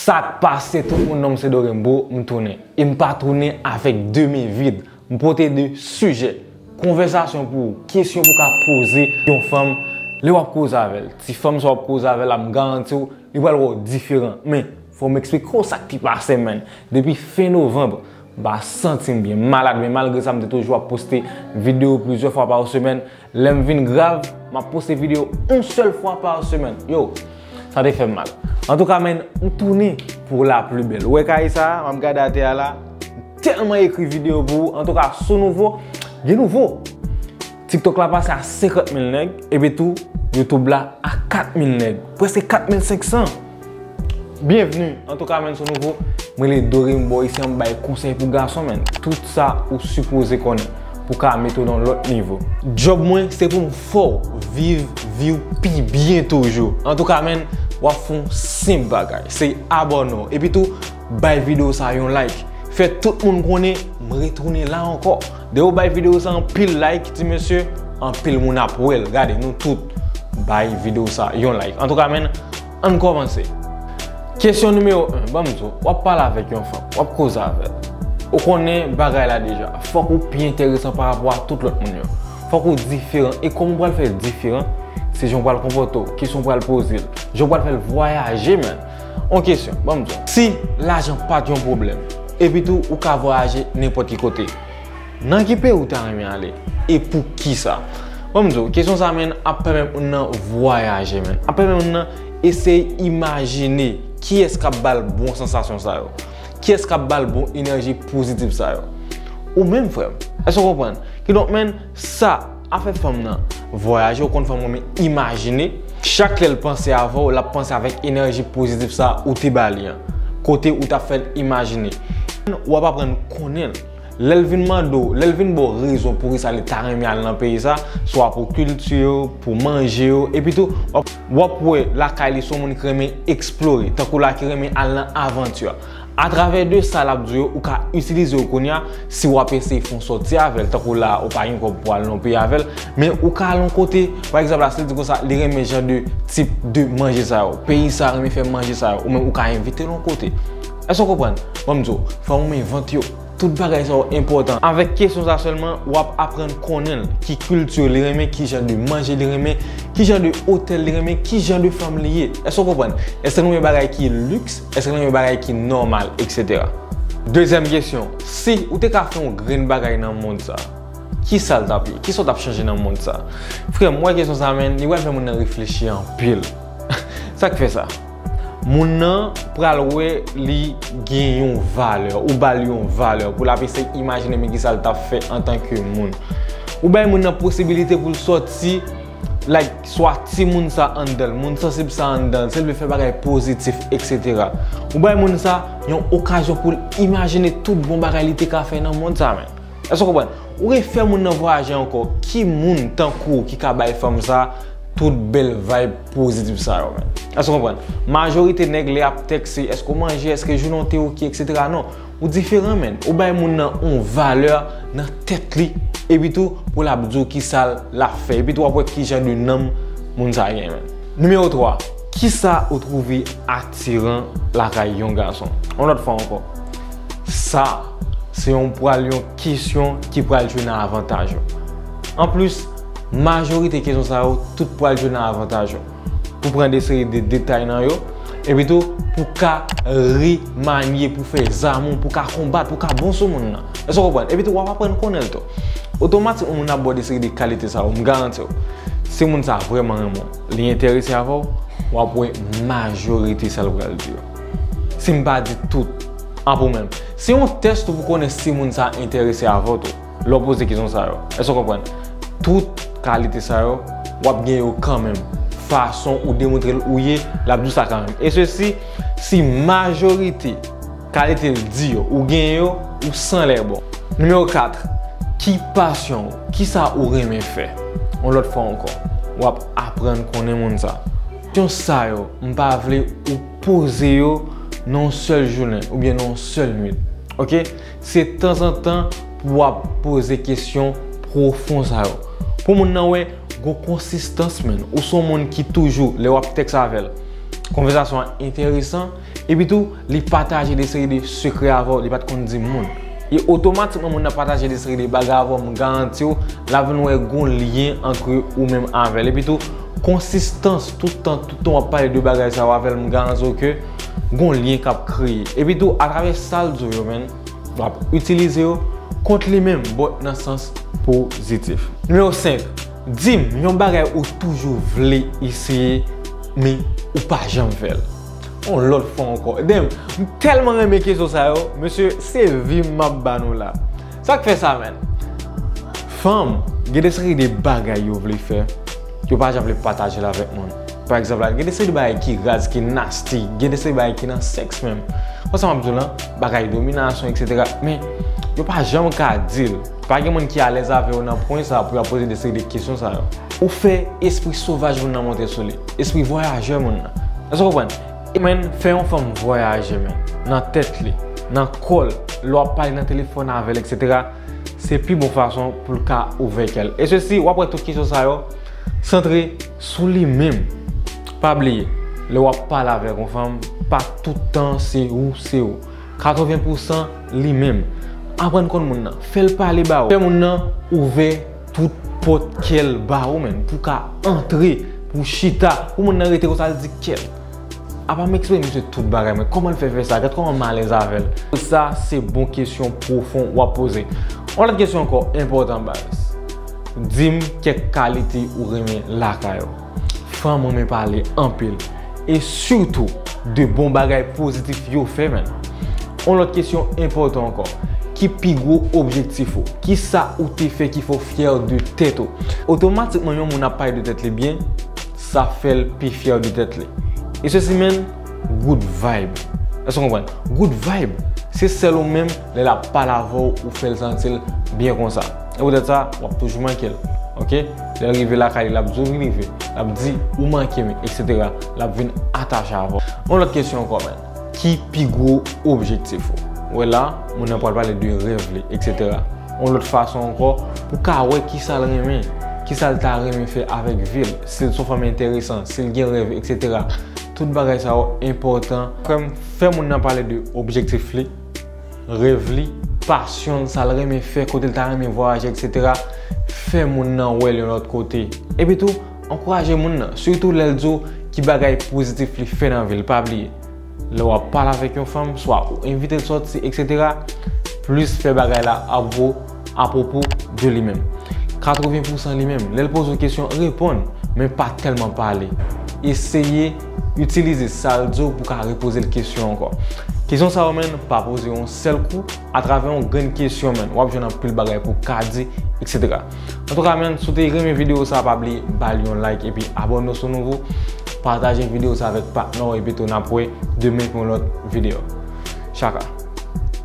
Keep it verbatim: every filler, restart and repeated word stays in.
Sa k pase tout moun, non m se Dorembo, m tounen. E m pa tounen avèk de men vid. M pote de sijè, konvèsasyon pou ou, kesyon pou w ka poze yon fanm lè w ap koze avè l. Ti fanm sa w ap koze avè l la, m garanti w, li pral wè w diferan. Men, fò m eksplike w sa k te pase, man. Depi fen novanm, m pa santi m byen, m malad, men malgre sa, m te toujou ap poste videyo plizyè fwa pa semèn. Lè m vin grav, m ap poste videyo yon sèl fwa pa semèn. Yo, sa te fè m mal. Antouka, man, m tounen pou la pli bèl. Ou wè kay sa a, m ap gade atè a la, m tèlman ekri videyo pou ou. Antouka, si w nouvo, gen nouvo. TikTok la pase a senkant mil nèg, epi tou, YouTube la a kat mil nèg. Prèske kat mil senk san. Byenvni. Antouka, man, si w nouvo, mwen rele Dorembo isi, m bay konsèy pou gason, man. Tout sa ou sipoze konnen pou ka mete w nan lòt nivo. Djòb mwen, se pou m fè w viv vi w pi byen toujou. Antouka, man, w ap fè yon senp bagay. Se abòne w. Epi tou, bay videyo sa yon like. Fè tout moun konnen m retounen la ankò. Depi w bay videyo sa anpil like, ti mesye, anpil moun ap wè l. Gade, nou tout bay videyo sa yon like. Antouka, man, ann kòmanse. Kesyon nimewo en, ban m di w, w ap pale avèk yon fanm, w ap koze avè l. Ou konnen bagay la deja. Fòk ou pi enteresan pa rapò a tout lòt moun yo. Fòk ou diferan. E kòman w pral fè diferan? Se jan w pral konpòte w, kesyon w pral poze l, jan w pral fè l vwayaje, man. On kesyon, ban m di w. Si lajan pa t yon pwoblèm, epi tou ou ka vwayaje nenpòt ki kote, nan ki peyi ou ta renmen ale? E poukisa? Ban m di w, kesyon sa, man, ap pèmèt moun nan vwayaje, man. Ap pèmèt moun nan eseye imajine kiyès k ap ba l bon sansasyon sa yo. Kiyès k ap ba l bon enèji pozitif sa yo? Ou menm, frè m. Èske w konprann? Kidonk, man, sa, afè fanm nan vwayaje, ou konn fanm renmen imajine. Chak lè l panse avè w, l ap panse avèk enèji pozitif sa ou te ba li an. Kote ou t ap fè l imajine. W ap aprann konnen l. Lè l vin mande w, lè l vin ba w rezon poukisa li ta renmen al nan peyi sa, swa pou kilti yo, pou manje yo, epi tou, w ap, w ap wè lakay li se yon moun ki renmen eksplore, tankou la ki renmen al nan avanti. Atravè de sa l ap di yo, ou ka itilize yo kounye a, si w ap eseye fè yon sòti avè l, tankou la, ou pa gen kòb pou al nan yon peyi avè l, men ou ka al yon kote, pa egzanp la, si l di konsa, li renmen jan de tip de manje sa yo, peyi sa renmen fè manje sa yo, ou menm ou ka envite l yon kote. Èske w konprann? Ban m di w, fò w envante yo. Tout bagay sa yo enpòtan. Avèk kesyon sa sèlman, w ap aprann konnen l, ki kilti li renmen, ki jan de manje li renmen, ki jan de otèl li renmen, ki jan de fanm li ye. Èske w konprann? Èske l renmen bagay ki liks? Èske l renmen bagay ki nòmal, etsetera? Dezyèm kesyon, si ou te ka fè yon grenn bagay nan mond sa, kisa l t ap ye? Kisa w t ap chanje nan mond sa? Frè m, m wè kesyon sa, man, li pral fè moun nan reflechi anpil. Sa k fè sa? Moun nan pral wè li gen yon valè, ou ba l yon valè, pou l ap eseye imajine men kisa l t ap fè antanke moun. Ou bay moun nan posibilite pou l sòti, like, swa timoun sa anndan l, moun sansib sa anndan l, si l vle fè bagay pozitif, etsetera. Ou bay moun sa yon okazyon pou l imajine tout bon bagay li te ka fè nan mond sa, man. Èske w konprann? Ou refè moun nan vwayaje ankò. Ki moun tankou w ki ka bay fanm sa tout bèl vibe pozitif sa yo, man? Èske w konprann? Majorite nèg lè y ap tèkse, èske w manje, èske jounen w te oke, etsetera. Non, ou diferan, man. Ou bay moun nan yon valè nan tèt li, epi tou pou l ap di w kisa l ap fè, epi tou w ap wè ki jan de nanm moun sa gen, man. Nimewo twa, kisa ou twouve atiran lakay yon gason? Yon lòt fwa ankò, sa se yon pral yon kesyon ki pral jwe nan avantaj ou. Anplis, majorite kesyon sa yo, tout pral jwe nan avantaj ou. Pou pran de seri de detay nan yo, epi tou pou ka remanye, pou fè zamou, pou ka konbat, pou ka bon sou moun nan. Èske w konprann? Epi tou w ap aprann konnen l tou. Otomatikman, moun ap ba w de seri de kalite sa yo, m garanti w. Si moun sa vrèman renmen w, li enterese avè w, w ap wè majorite sa l pral di yo. Si m pa di tout, an pou menm. Se yon tès tou pou konnen si moun sa enterese avè w tou. Lè w poze kesyon sa yo. Èske w konprann? Tout kalite sa yo, w ap gen yo kanmenm. Fason ou demontre l ou ye, l ap di w sa kanmenm. E sesi, si majorite kalite l di yo, ou gen yo, ou san lè bon. Nimewo kat, ki pasyon w? Kisa ou renmen fè? Yon lòt fwa ankò, w ap aprann konnen moun sa. Kesyon sa yo, m pa vle ou poze yo nan yon sèl jounen oubyen nan yon sèl nwit. Oke? Se tanzantan pou w ap poze kesyon pwofon sa yo. Pou moun nan wè gon konsistans, man. Ou se yon moun ki toujou, lè w ap tèks avè l, konvèsasyon an enteresan, Epi tou, li pataje de seri de sekrè avè w, li pa t konn di moun. E otomatikman, moun nan pataje de seri de bagay avè w, m garanti w, l ap vin wè gon lyen ant ou menm avè l. Epi tou, konsistans, tout tan, tout tan w ap pale de bagay sa yo avè l, m garanti w ke gon lyen k ap kreye. Epi tou, atravè sa l di w yo, menn, w ap itilize yo kont li menm, but nan sans pozitif. Nimewo senk, di m yon bagay ou toujou vle eseye, men ou pa janm fè l. Yon lòt fwa ankò. Damn, m tèlman renmen kesyon sa yo. Mesye, se vi m m ap ba nou la. Sa k fè sa, menn? Fanm, gen de seri de bagay yo vle fè, yo pa janm vle pataje l avèk moun. Pa egzanp la, gen de seri de bagay ki raz, ki nasty, gen de seri de bagay ki nan sèks menm. Konsa m ap di w lan, bagay dominasyon, etsetera. Men, yo pa janm ka di l. Pa gen moun ki alèz avè w nan pwen sa pou y ap poze de seri de kesyon sa yo. Ou fè espri sovaj moun nan monte sou li. Espri vwayajè moun nan. Èske w konprann? E menn, fè yon fanm vwayaje, menn. Nan tèt li, nan kò l, lè w ap pale nan telefòn avè l, etsetera. Se pi bon fason pou l ka ouvè kè l. E sesi, w ap wè tout kesyon sa yo santre sou li menm. Pa bliye, lè w ap pale avèk yon fanm, pa tout tan se ou, se ou. Katreven pousan li menm. Aprann konn moun nan. Fè l pale ba ou. Fè moun nan ouvè tout pòt kè l ba ou, menn. Pou w ka antre, pou w chita, pou moun nan rete konsa l di kè l. Apa m eksplike misye tout bagay mwen, kòman l fè fè sa, gad kòman m alèz avè l. Sa se bon kesyon pwofon w ap poze. Yon lòt kesyon ankò enpòtan, baz. Di m kèk kalite ou renmen lakay ou. Fanm renmen pale anpil. E sitou, de bon bagay pozitif yo fè, menn. Yon lòt kesyon enpòtan ankò. Ki pi gwo objektif ou? Kisa ou te fè ki fè w fyè de tèt ou? Otomatikman, yon moun ap pale de tèt li byen, sa fè l pi fyè de tèt li. E sesi menn, good vibe. Èske w konprann? Good vibe, se sèl ou menm, lè l ap pale avè w, ou fè l santi l byen konsa. E poutèt sa, w ap toujou manke l. Oke? Lè l rive lakay li, l ap di w li rive, l ap di ou manke m, etsetera. L ap vin atache avè w. Yon lòt kesyon ankò, menn. Ki pi gwo objektif ou? Ou wè la, moun nan pral pale de rèv li, etsetera. Yon lòt fason ankò, pou w ka wè kisa l renmen, kisa l ta renmen fè avèk vi l, si l se yon fanm enteresan, si l gen rèv, etsetera. Tout bagay sa yo enpòtan. Frè m, fè moun nan pale de objektif li, rèv li, pasyon l, sa l renmen fè, kote l ta renmen vwayaje, etsetera. Fè moun nan wè l yon lòt kote. Epi tou, ankouraje moun nan, sitou lè l di w ki bagay pozitif li fè nan vi l. Pa bliye, lè w ap pale avèk yon fanm, swa ou envite l sòti, etsetera, plis fè bagay la ap gwo apwopo de li menm. Katreven pousan li menm. Lè l poze w kesyon, reponn, men pa tèlman pale. Eseye itilize sa l di w pou w ka repoze l kesyon ankò. Kesyon sa yo, menn, pa poze yon sèl kou, atravè yon grenn kesyon, menn, w ap jwenn anpil bagay pou w ka di, etsetera. Antouka, menn, si w te renmen videyo sa, pa bliye ba l yon like epi abòne w si w nouvo. Pataje videyo sa avèk patnè w epi tou n ap wè demen pou yon lòt videyo. Chaka.